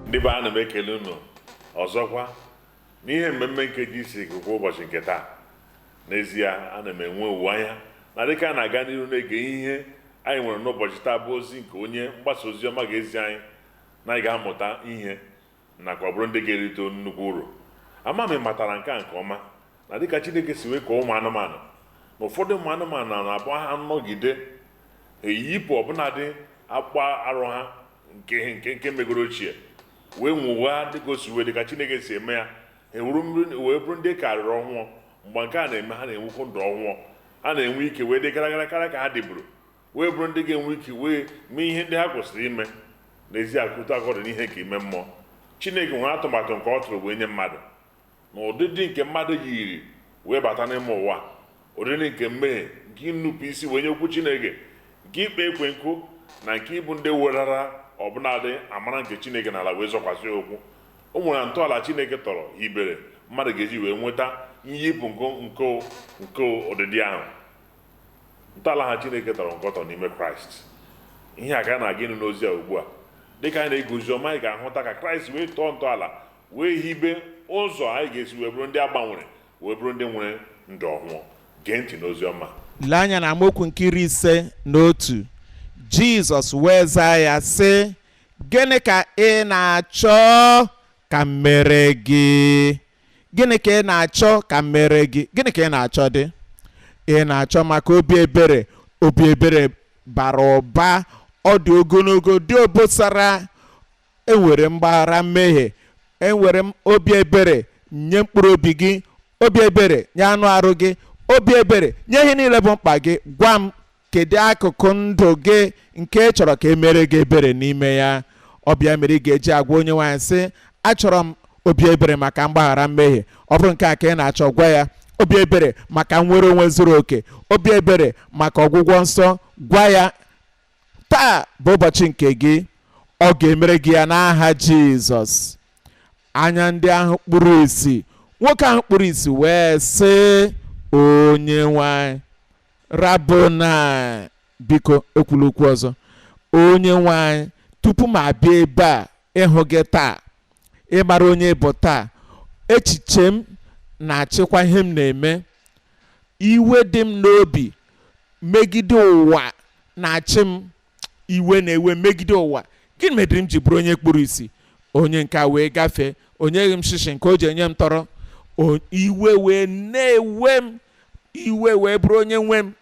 Ndị be, ana m ekele unu ọzọkwa n'ihe mmemme nke ji isi kwa ụbọchị nke taa. N'ezie, ana m enwe owuwe anya na dịka a na-aga n'ihu na-ege ihe anyị nwere n'ụbọchị taa, bụ ozi nke onye mgbasa ozi ọma ga-ezi anyị, na anyị ga-amụta ihe nakwa bụrụ ndị ga-erite nnukwu uru. Ama m matara nke a nke ọma na dịka Chineke si wee kọọ ụmụ anụmanụ, na ụfọdụ ụmụ anụmanụ na-abụ ha nọgide eyipụ ọbụnadị akpụkpọ arụ ha nke megoro ochie, wee nwụgha dịka o si wee dịka Chineke si eme ya, ha ewuru mmiri wee bụrụ ndị karịrị ọhụụ. Mgbe nke a na-eme, ha na-enwekwu ndụ ọhụụ, ha na-enwe ike wee dị gara gara karịa ka ha dịburu, wee bụrụ ndị ga-enwe ike wee mee ihe ndị ha kwesịrị ime. N'ezie, akụtụ akọdụ n'ihe nke ime mmụọ, Chineke nwere atụmatụ nke ọ tụrụ wee nye mmadụ na ụdịdị nke mmadụ yiri wee bata n'ime ụwa, ụdịdị nke mmehie, nke nnupụ isi wee nye okwu Chineke, nke ikpe ekwe nkụ, na nke ịbụ ndị werara ọbụnadị amara nke Chineke n'ala wee zọkwasị okwu. O nwere ntọala Chineke tọrọ hibere mmadụ ga-eji wee nweta nyipụ nke ụdịdị ahụ. Ntọala ha Chineke tọrọ nke ọtọ n'ime Kraịst. Ihe a ka a na-aga ịnụ n'ozi a ugbu a. Dịka anyị na-ege ozi ọma, anyị ga-ahụta ka Kraịst wee tọọ ntọala wee hibe ụzọ anyị ga-esi wee bụrụ ndị a gbanwere, wee bụrụ ndị nwere ndụ ọhụụ. Gee ntị n'ozi ọma. Lee anya na amaokwu nke 51. Jizọs wee zaa ya sị, "Gịnị ka ị na-achọ ka m mere gị? Gịnị ka ị na-achọ ka m mere gị?" Gịnị ka ị na-achọ? Dị ị na-achọ maka obi ebere. Obi ebere bara ụba, ọ dị ogologo, dị obosara. Enwere mgbaghara mmehie, enwere m obi ebere nye mkpụrụ obi gị, obi ebere nye anụ arụ gị, obi ebere nye ihe niile bụ mkpa gị. Gwa m, kedu akụkụ ndụ gị nke ị chọrọ ka e mere gị ebere n'ime ya? Ọbịa mere ị ga-eji agwa Onye nwaanyị sị, "Achọrọ m obi ebere maka mgbaghara mmehie." Ọ bụrụ nke a ka ị na-achọ, gwa ya. Obi ebere maka nnwere onwe zuru oke, obi ebere maka ọgwụgwọ nsọ, gwa ya. Taa bụ ụbọchị nke gị. Ọ ga-emere gị ya n'aha Jizọs. Anya ndị ahụ kpuru isi, nwoke ahụ kpuru isi wee sị, "Onye nwanyị, Rabonai." Biko, ekwula okwu ọzọ. Onye nwanyị, tupu m abịa ebe a ịhụ gị taa, ịmara onye bụ taa, echiche m na-achịkwa ihe m na-eme. Iwe dị m n'obi megide ụwa na-achị m. Iwe na-ewe megide ụwa. Gịnị medịrị m ji bụrụ onye kpuru isi? Onye nke a wee gafee, o nyeghị m shishi nke o ji enye m tọrọ. Iwe wee na-ewe m, iwe wee bụrụ onye nwe m.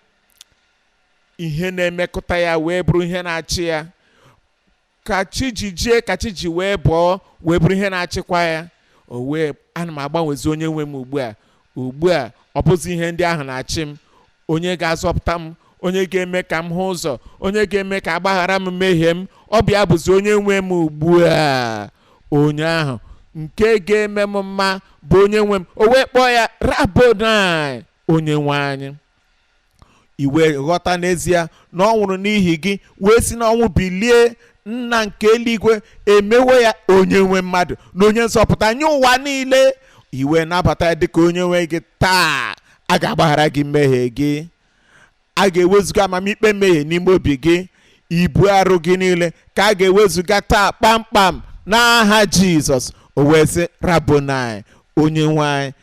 Ihe na-emekọta ya wee bụrụ ihe na-achị ya. Ka chi ji jie, ka chi ji wee bọọ, wee bụrụ ihe na-achịkwa ya. O wee ana m agbanwezi onye nwe m ugbu a. Ugbu a, ọ bụzi ihe ndị ahụ na-achị m. Onye ga-azọpụta m, onye ga-eme ka m hụ ụzọ, onye ga-eme ka agbaghara m mmehie m, ọ bịa bụzi onye nwe m ugbu a. Onye ahụ nke ga-eme m mma bụ onye nwe m. O wee kpọọ ya Rabonai, onye nwe anyị. Iwe ghọta n'ezie na ọ nwụrụ n'ihi gị, wee si n'ọnwụ bilie. Nna nke eluigwe emewo ya onye nwe mmadụ na onye nzọpụta nye ụwa niile. Iwe nabata ya dịka onye nwe gị taa, a ga-agbaghara gị mmehie gị, a ga-ewezuga amamikpe mmehie n'ime obi gị. Ibu arụ gị niile ka a ga-ewezuga taa kpamkpam n'aha Jizọs. O wee sị, "Rabonai, onye nwe anyị,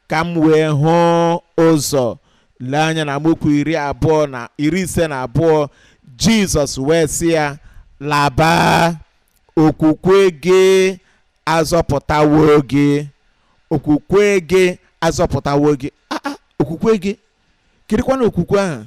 ka m wee hụ ụzọ." Lee anya na amaokwu 20 na 52. Jizọs wee sị ya, "Laba, okwukwe gị azọpụtawo gị. Okwukwe gị azọpụtawo gị." Aa, okwukwe gị? Kedụkwana okwukwe ahụ?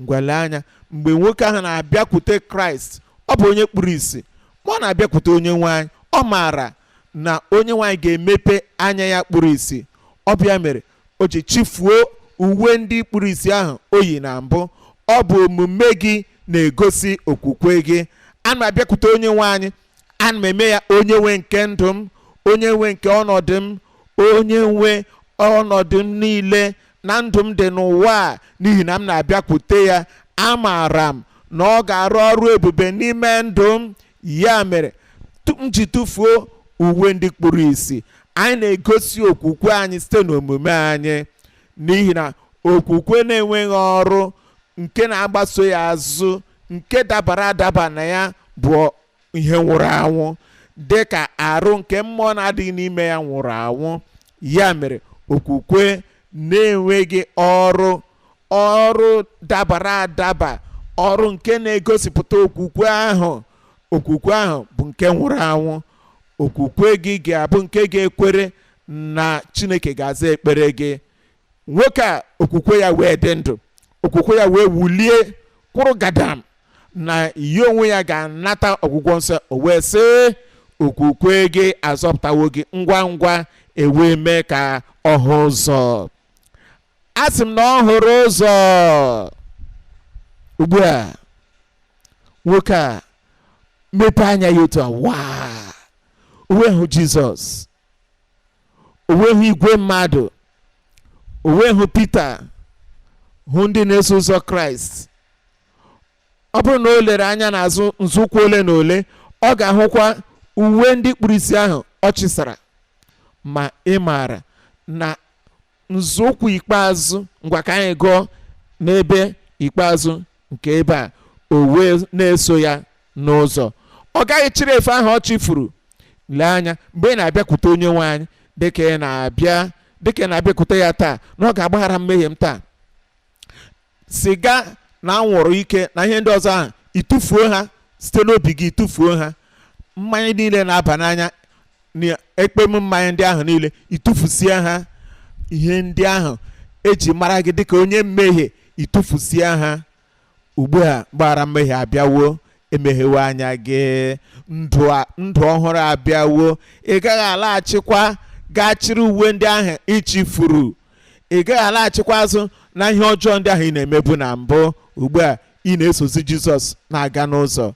Ngwa, lee anya. Mgbe nwoke ahụ na-abịakwute Kraịst, ọ bụ onye kpuru ìsì, ma ọ na-abịakwute Onye nwe anyị, ọ maara na Onye nwe anyị ga-emepe anya ya kpuru ìsì. Ọ bịa mere o ji chifuo uwe ndị kpuru ìsì ahụ o yi na mbụ. Ọ bụ omume gị na-egosi okwukwe gị. Ana m abịakwute Onye nwe anyị, ana m eme ya onye nwe nke ndụ m, onye nwe nke ọnọdụ m, onye nwe ọnọdụ m niile na ndụ m dị n'ụwa a. N'ihi na m na-abịakwute ya, amaara m na ọ ga-arụ ọrụ ebube n'ime ndụ m. Ya mere m ji tụfuo uwe ndị kpuru ìsì. Anyị na-egosi okwukwe anyị site n'omume anyị, n'ihi na okwukwe na-enweghị ọrụ nke na-agbaso ya azụ, nke dabara adaba na ya, bụ ihe nwụrụ anwụ. Dị ka arụ nke mmụọ na-adịghị n'ime ya nwụrụ anwụ. Ya mere okwukwe na-enweghị ọrụ, ọrụ dabara adaba, ọrụ nke na-egosipụta okwukwe ahụ, okwukwe ahụ bụ nke nwụrụ anwụ. Okwukwe gị ga-abụ nke ga-ekwere na Chineke ga-aza ekpere gị. Nwoke a okwukwe ya wee dị ndụ, okwukwe ya wee wulie kwụrụ gadam na ya onwe ya ga-anata ọgwụgwọ nsọ. O wee sị, okwukwe gị azọpụtawo gị. Ngwa ngwa ewee mee ka ọ hụ ụzọ. A sị m na ọ hụrụ ụzọ. Ugbu a nwoke a mepee anya ya otu a, waa, o wee hụ Jizọs, o wee hụ igwe mmadụ, o wee hụ Pita, hụ ndị na-eso ụzọ Kraịst. Ọ bụrụ na o lere anya n'azụ nzọụkwụ ole na ole, ọ ga-ahụkwa uwe ndị kpuru isi ahụ ọ chịsara. Ma ị maara na nzọụkwụ ikpeazụ, ngwa ka anyị gụọ n'ebe ikpeazụ nke ebe a, o wee na-eso ya n'ụzọ. Ọ gaghị chịrị efe ahụ ọ chịfuru. Lee anya mgbe ị na-abịakwute onye nwe anyị, dịka ị na-abịa, dịka ị na-abịakwute ya taa, na ọ ga-agbaghara mmehie m taa. Siga na anwụrụ ike na ihe ndị ọzọ ahụ, ịtụfuo ha site n'obi gị, ịtụfuo ha. Mmanya niile na-aba n'anya na ekpem mmanya ndị ahụ niile, ịtụfusie ha. Ihe ndị ahụ eji mara gị dịka onye mmehie, ịtụfusie ha. Ugbu a mgbaghara mmehie abịawo, emeghewo anya gị, ndụ ọhụrụ abịawo. Ị gaghị alaghachikwa gaa chịrị uwe ndị ahụ ịchịfuru. Ị gaghị alaghachikwa azụ na ihe ọjọọ ndị ahụ ị na-emebu na mbụ. Ugbu a ị na-esozi Jizọs na-aga n'ụzọ.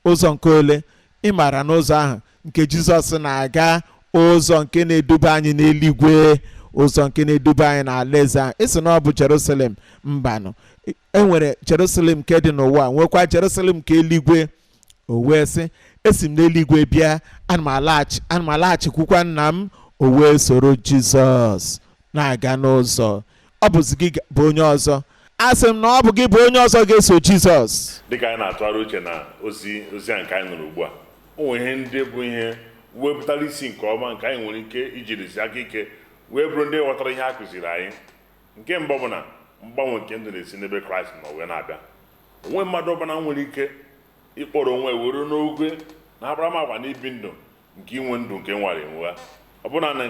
Ụzọ nke ole? Ị maara n'ụzọ ahụ nke Jizọs na-aga, ụzọ nke na-eduba anyị n'eluigwe, ụzọ nke na-eduba anyị n'alaeze ahụ. Ị sị na ọ bụ Jerusalem? Mbanụ, e nwere Jerusalem nke dị n'ụwa, nwekwa Jerusalem nke eluigwe. O wee sị, esi m n'eluigwe bịa, ana m alaghachikwukwa nna m. O wee soro Jizọs na-aga n'ụzọ. Ọ bụzi gị bụ onye ọzọ. A sị m na ọ bụ gị bụ onye ọzọ ga-eso Jizọs. Dịka anyị na-atụgharị uche na ozi ozi a nke anyị nụrụ ugbu a, o nwere ihe ndị bụ ihe wepụtara isi nke ọma nke anyị nwere ike ijirisi aka ike wee bụrụ ndị ghọtara ihe a kụziri anyị. Nke mbụ bụ na mgbanwe nke ndụ na-esi n'ebe Kraịst nọ wee na-abịa. Onwe mmadụ ọbụla nwere ike ịkpọrọ onwe were n'oge na akparamagwa na ibi ndụ nke inwe ndụ nke nwara enwe. Ọbụna na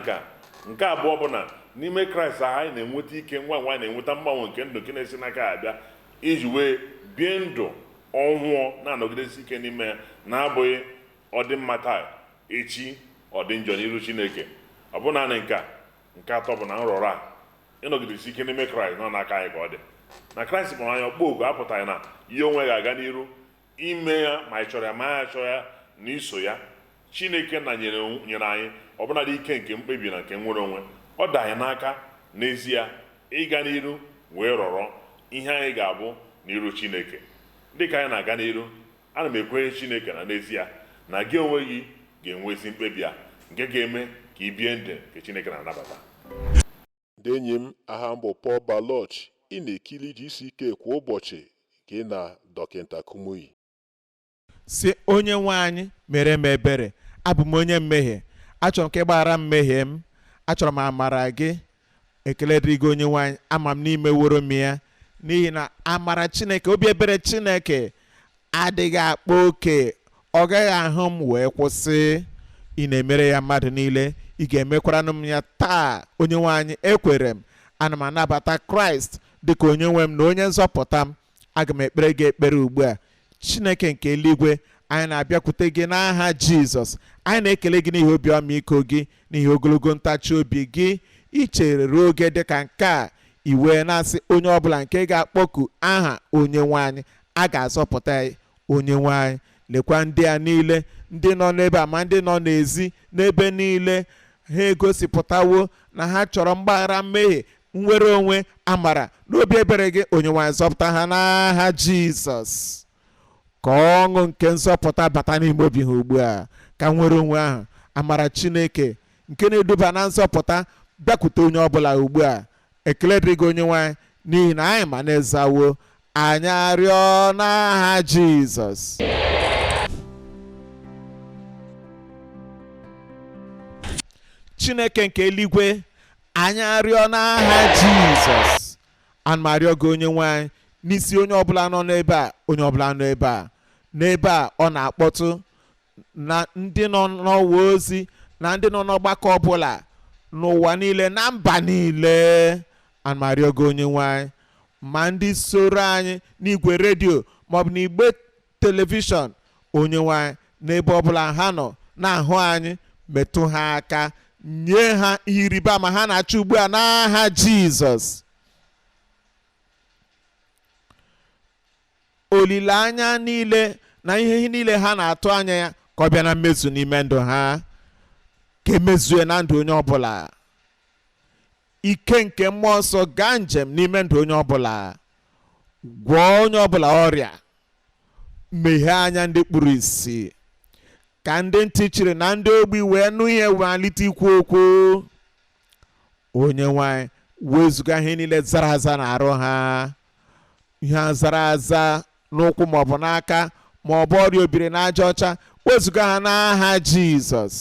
nke abụọ bụ na n'ime Kraịst ahụ anyị na-enweta ike ngwa ngwa, anyị na-enweta mgbanwe nke ndụ nke na-esi n'aka ya abịa iji wee bie ndụ ọhụụ na-anọgidesi ike n'ime ya, na-abụghị ọdịmma taa echi ọ dị njọ n'iru Chineke. Ọ bụ naanị nke a. Nke atọ bụ na nrọrọ a ịnọgidesi ike n'ime Kraịst nọ n'aka anyị ka ọ dị na Kraịst kpọrọ anyị ọkpọ oku apụtaghị na ihe onwe ga-aga n'iru ime ya ma ị chọrọ ya ma ya achọ ya na iso ya. Chineke na nyere anyị ọbụnadị ike nke mkpebi na nke nwere onwe. Ọ dị anyị n'aka n'ezie ịga n'iru wee rọrọ ihe anyị ga-abụ n'iru Chineke. Dịka anyị na-aga n'iru, ana m ekwenye Chineke na n'ezie na gị onwe gị ga-enwezi mkpebi a nke ga-eme ka ị bie ndụ nke Chineke na-anabata. Ndị enyi m, aha m bụ Paul Baloch. Ị na-ekiri GCK kwa ụbọchị gị na Dọkịta Kumuyi. Si onye nwe anyị, mere m ebere, abụ m onye mmehie, achọrọ m ka ị gbaghara mmehie m, achọrọ m amara gị. Ekele dịrị gị onye nwe anyị, ama m n'ime woro m ya, n'ihi na amara Chineke, obi ebere Chineke adịghị akpa oke, ọ gaghị ahụ m wee kwụsị. Ị na-emere ya mmadụ niile, ị ga-emekwaranụ m ya taa. Onye nwe anyị, ekwere m, ana m anabata Kraịst dịka onye nwe m na onye nzọpụta m. Aga m ekpere gị ekpere ugbu a. Chineke nke eluigwe, anyị na-abịakwute gị n'aha Jizọs. Anyị na-ekele gị n'ihi obi ọmịiko gị, n'ihi ogologo ntachi obi gị. I chere ruo oge dịka nke a, i wee na-asị onye ọbụla nke ga-akpọku aha onye nwe anyị, a ga-azọpụta ya. Onye nwe anyị, lekwa ndị a niile, ndị nọ n'ebe a ma ndị nọ n'ezi, n'ebe niile ha egosipụtawo na ha chọrọ mgbaghara mmehie, nnwere onwe, amara na obi ebere gị. Onye nwe anyị, zọpụta ha n'aha Jizọs. Ka ọṅụ nke nzọpụta bata n'ime obi ha ugbu a, ka nwere onwe ahụ, amara Chineke nke na-eduba na nzọpụta bịakwute onye ọbụla ugbu a. Ekele dịrị gị onye nwe anyị, n'ihi na anyị ma na-ezawo anyị arịọ n'aha Jizọs. Chineke nke eluigwe, anyị arịọ n'aha Jizọs. Ana m arịọ gị, onye nwe anyị, n'isi onye ọbụla nọ n'ebe a, onye ọbụla nọ ebe a, n'ebe a ọ na-akpọtụ, na ndị nọ n'ọwa ozi, na ndị nọ n'ọgbakọ ọbụla n'ụwa niile, na mba niile. Ana m arịọ gị, onye nwe anyị, ma ndị soro anyị n'igwe redio maọbụ n'igbe telivishọn, onye nwe anyị, n'ebe ọbụla ha nọ na-ahụ anyị, metụ ha aka, nye ha ihe ịrịba ama ha na-achọ ugbu a n'aha Jizọs. Olileanya niile na ihe niile ha na-atụ anya ya, ka ọ bịa na mmezu n'ime ndụ ha, ka emezue na ndụ onye ọbụla. Ike nke mmụọ nsọ gaa njem n'ime ndụ onye ọbụla, gwọọ onye ọbụla ọrịa, meghee anya ndị kpuru ìsì, ka ndị ntị chiri na ndị ogbi wee nụ ihe, malite ikwu okwu. Onye nwe anyị, wezuga ihe niile zara aza na-arụ ha, ihe zara aza n'ụkwụ maọbụ n'aka maọbụ ọrịa obiri n'aja ọcha, wezuga ha n'aha Jizọs.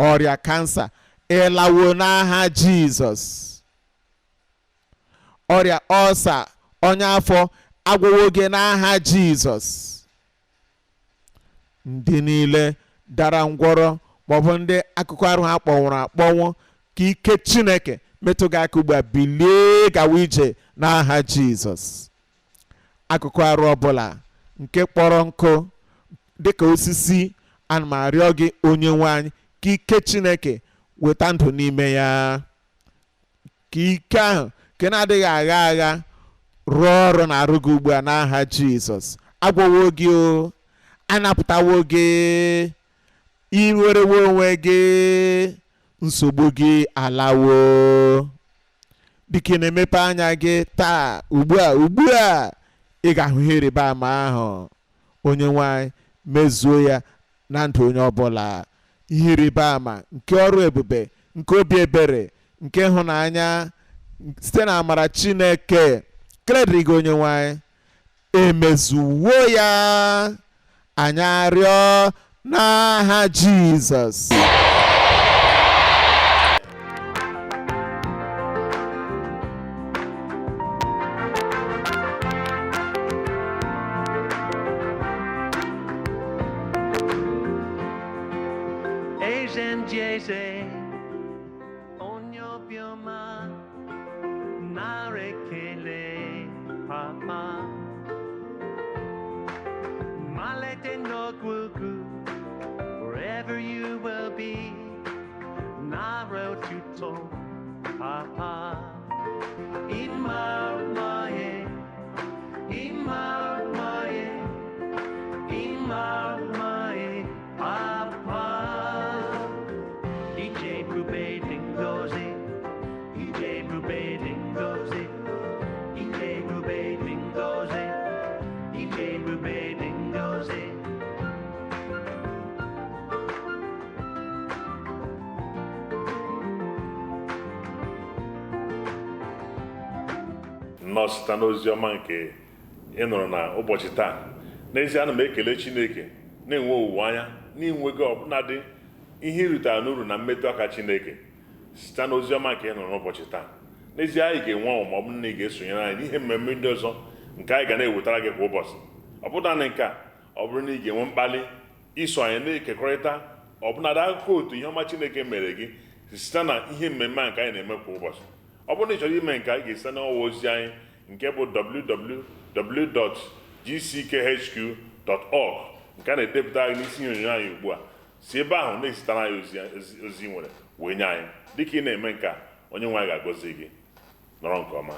Ọrịa kansa ịlawo n'aha Jizọs. Ọrịa ọlsa, ọnya afọ, agwọwo gị n'aha Jizọs. Ndị niile dara ngwọrọ maọbụ ndị akụkụ arụ ha kpọnwụrụ akpọnwụ, ka ike Chineke metụ gị aka ugbu a, bilie gawa ije n'aha Jizọs. Akụkụ arụ ọbụla nke kpọrọ nkụ dịka osisi, ana m arịọ gị, onye nwe anyị, ka ike Chineke weta ndụ n'ime ya, ka ike ahụ nke na-adịghị agha agha rụọ ọrụ na-arụ gị ugbu a n'aha Jizọs. Agwọwo gị, o anapụtawo gị, iwerewo onwe gị, nsogbu gị alawo. Dịka ị na-emepe anya gị taa, ugbu a, ugbu a, ị ga-ahụ ihe ịrịba ama ahụ. Onye nwe anyị, mezuo ya na ndụ onye ọbụla, ihe ịrịba ama nke ọrụ ebube, nke obi ebere, nke ịhụnanya site na amara Chineke. Ekele dịrị gị, onye nwe anyị, emezuwo ya. Anyị arịọ n'aha Jizọs. Eze ndị eze, onye obiọma, nara ekele, papa. Malite n'ọgwụgwụ, wherever you will be, nara otuto, papa. Ịma mma, ịma mma, ịma mma, papa. Ije ebube dị ngọzi, ije ebube dị ngọzi, ije ebube dị ngọzi, ije ebube dị ngọzi. Nnọọ site n'ozi ọma nke ị nụrụ na ụbọchị taa. N'ezie, ana m ekele Chineke na-enwe owuwe anya n'inwego ọbụnadị ihe irutara n'uru na mmetụ aka Chineke site n'ozi ọma nke ị nụrụ n'ụbọchị taa. N'ezie, anyị ga-enwe ọnwụ ma ọ bụrụ na ị ga-esonyere anyị n'ihe mmemme ndị ọzọ nke anyị ga na-ewetara gị kwa ụbọchị. Ọ bụrụ naanị nke a, ọ bụrụ na ị ga-enwe mkpali iso anyị na-ekekọrịta ọbụnadị akụkọ otu ihe ọma Chineke mere gị site na ihe mmemme a nke anyị na-eme kwa ụbọchị, ọ bụrụ na ị chọrọ ime nke, anyị ga-esite n'ọwa ozi anyị nke bụ www.gckhq.org, nke a na-edepụta anyị n'isi ihe onyonyo anyị ugbu a. Si ebe ahụ na-esitara anyị ozi, ozi nwere wee nye anyị. Dịka ị na-eme nke a, onye nwe anyị ga-agọzi gị. Nọrọ nke ọma.